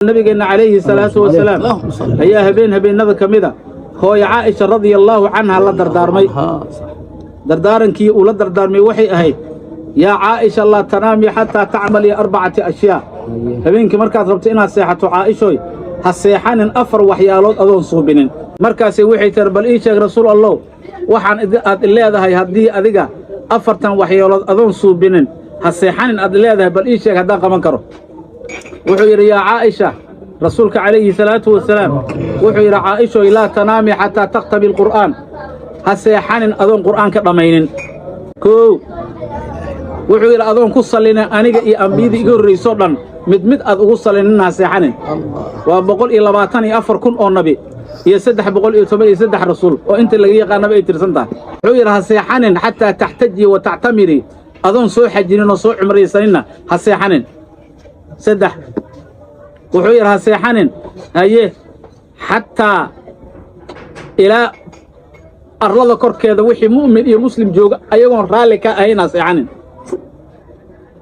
Nabigeena calayhi salaatu wasalaam ayaa habeen habeenada ka mida hooyo Caaisha radia allaahu canha la dardaarmay. Dardaarankii uu la dardaarmay waxay ahayd: "Yaa Caaisha, laa tanaami xataa tacmalii arbacati ashyaa." Habeenkii markaad rabto inaad seexato, Caaishoy, ha seexanin afar waxyaalood adoon suubinin. Markaasay waxay tiri: "Bal ii sheeg, Rasuul Allow, waxaan aad leedahay haddii adiga afartan waxyaalood adoon suubinin ha seexanin aad leedahay, bal ii sheeg haddaan qaban karo." Wuxuu yidhi: "Yaa Caaisha," Rasuulka calayhi salaatu wasalaam wuxuu yidhi, "Caaishoy, laa tanaami xataa takhtabi alqur'aan." Ha seexanin adoon qur'aan ka dhammaynin. Koow, wuxuu yidhi, adoon ku sallinin aniga iyo ambiyadii iga horraysoo dhan mid mid aad ugu sallinin ha seexanin. Waa 124,000 oo nabi iyo 313 rasuul oo inta laga yaqaanaba ay tirsan tahay. Wuxuu yidhi, ha seexanin xataa taxtajii wa tactamirii. Adoon soo xajinin oo soo cumraysaninna ha seexanin. Saddex, wuxuu yidhi, ha seexanin haye xataa ilaa arlada korkeeda wixii mu'min iyo muslim jooga ayagoon raalli ka ahayn ha seexanin.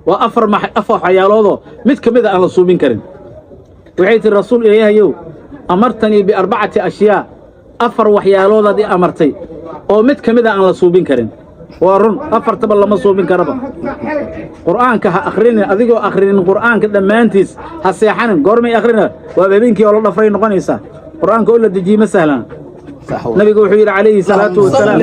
Waa afar waxyaaloodoo mid ka mida aan la suubin karin. Waxay tihi: "Rasuul Ilaahayow, amartanii biarbacati ashyaa." Afar waxyaaloodaad i amartay oo mid ka mida aan la suubin karin. Waa run, afartaba lama suubin karaba. Qur'aanka ha akhrinin adigoo akhrinin qur'aanka dhammaantiis ha seexanin. Goormay akhrina? Waaba habeenkii oo la dhafray noqonaysaa. Qur'aanka oo la dejiyey ma sahlana. Nabigu wuxuu yidhi calayhi salaatu wasalaam: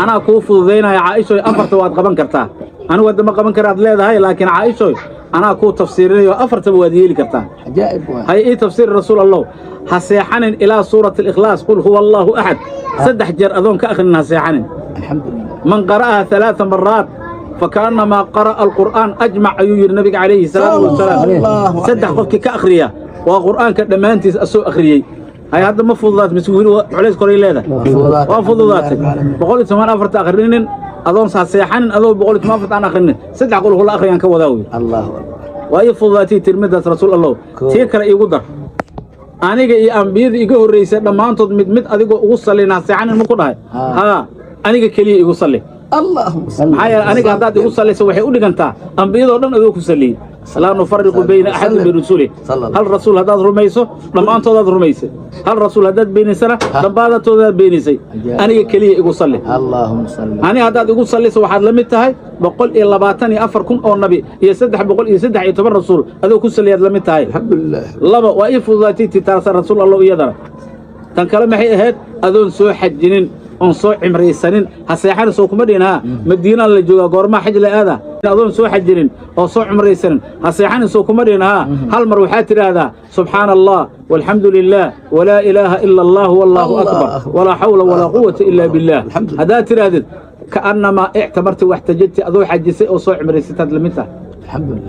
"Anaa kuu fududaynaya, Caaishoy, afarta waad qaban kartaa. Anigu hadda ma qaban karaad leedahay, laakiin Caaishoy, anaa kuu tafsiirinayo, afartaba waad yeeli kartaa." "Hay, ii tafsiiri, Rasuul Allow." Ha seexanin ilaa suurat alikhlaas, qul huwa Allaahu axad, saddex jeer adoon ka akhrinin ha seexanin. "Man qara'aha ثalaaa maraat fakaannamaa qara'a alqur'aan ajmac," ayuu yidhi nabiga calayhi salaatu wasalaam. Saddex qofkii ka akhriya waa qur'aanka dhammaantiis asoo akhriyey. Hay, hadda ma fududaat mise weli culays koray leedahay? Waa fududaatay. 114 akhrinin adoon ha seexanin, adoo 114 aan akhrinin, saddex qul hula akhriyaan ka wadaa wey. "Waa ii fududaatay," tirmidaas, "Rasuul Allow. Tii kale iigu dar. Aniga iyo ambiyada iga horraysay dhammaantood mid mid adigoo ugu sallin ha seexanin ma ku dhahay? Haa, aniga keliya igu salli. Maxaa yeele aniga haddaad igu sallayso waxay u dhigantaa ambiyadoo dhan adoo ku salliyey. Laa nufariqu bayna axadin min rusulih. Hal rasuul haddaad rumayso, dhammaantoodaad rumaysay. Hal rasuul haddaad beenaysana, dhammaantoodaad beenaysay. Aniga keliya igu salli. Aniga haddaad igu salliso waxaad la mid tahay 124,000 oo nabi iyo 313 rasuul adoo ku salliyaad la mid tahay." Laba, "Waa ii fududaatay," titaarsan, "Rasuul Allow, iyadana." Tan kale maxay ahayd? Adoon soo xajinin oon soo cimraysanin ha seexanin, soo kuma dhihin? Haa. Madiinaan la joogaa, goormaa xaj la aada? Adoon soo xajinin oo soo cumraysanin ha seexanin, soo kuma dhihin? Haa. Hal mar waxaad tidhaahdaa: subxaana Allah walxamdu lilah walaa ilaaha ila Allah wallaahu akbar walaa xawla walaa quwata ila billah. Haddaad tidhaahdid, ka'annamaa ictamarti waxtajadti, adoo xajisay oo soo cimraysataad lamid tahay.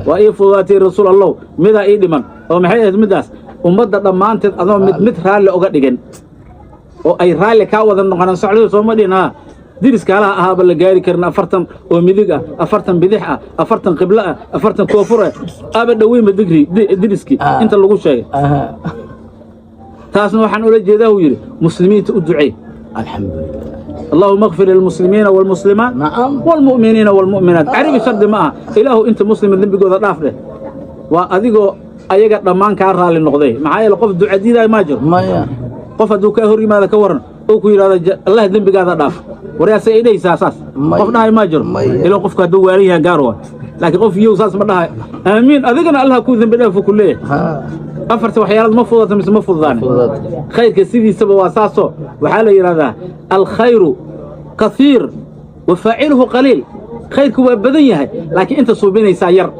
"Waa ii fududaatay, Rasuul Allow, midaa ii dhiman." Oo maxay ahayd middaas? Ummadda dhammaanteed adoo mid mid raalli oga dhigan oo ay raalli kaa wada noqonaan, socdada sooma dhihin? Haa. Diriska halaha ahaaba la gaari karin, 40 oo midig ah, 40 bidix ah, 40 qiblo ah, 40 koonfur ah, aba dhoweynba digri diriskii inta lagu sheegay. Taasna waxaan ula jeedaa, uu yidhi, muslimiinta u ducee. Allahuma akfir lilmuslimiina waalmuslimaat waalmu'miniina waalmu'minaat. Carabi shardi ma aha. Ilaahu inta muslima dembigooda dhaaf dheh. Waa adigoo ayaga dhammaan kaa raalli noqday. Maxaa yeele qof duca diidaay maa jiro. Qof hadduu kaa hor yimaado, ka waran, oo ku yidhahdo "Allah dembigaada dhaaf," waryaase ay dhehaysaa? Saas qof dhahay maa jiro. Ilo qofku hadduu waalan yahay gaar waa, laakiin qof iyow saas ma dhahay. Aamiin, adigana Allah kuu dembi dhaafo ku leeyahay. Afarta waxyaalood ma fududata mise ma fududaane? Khayrka sidiisaba waa saasoo waxaa la yidhahdaa: alkhayru kasiir wa faaciluhu qaliil. Khayrku waa badan yahay, laakiin inta suubinaysaa yar.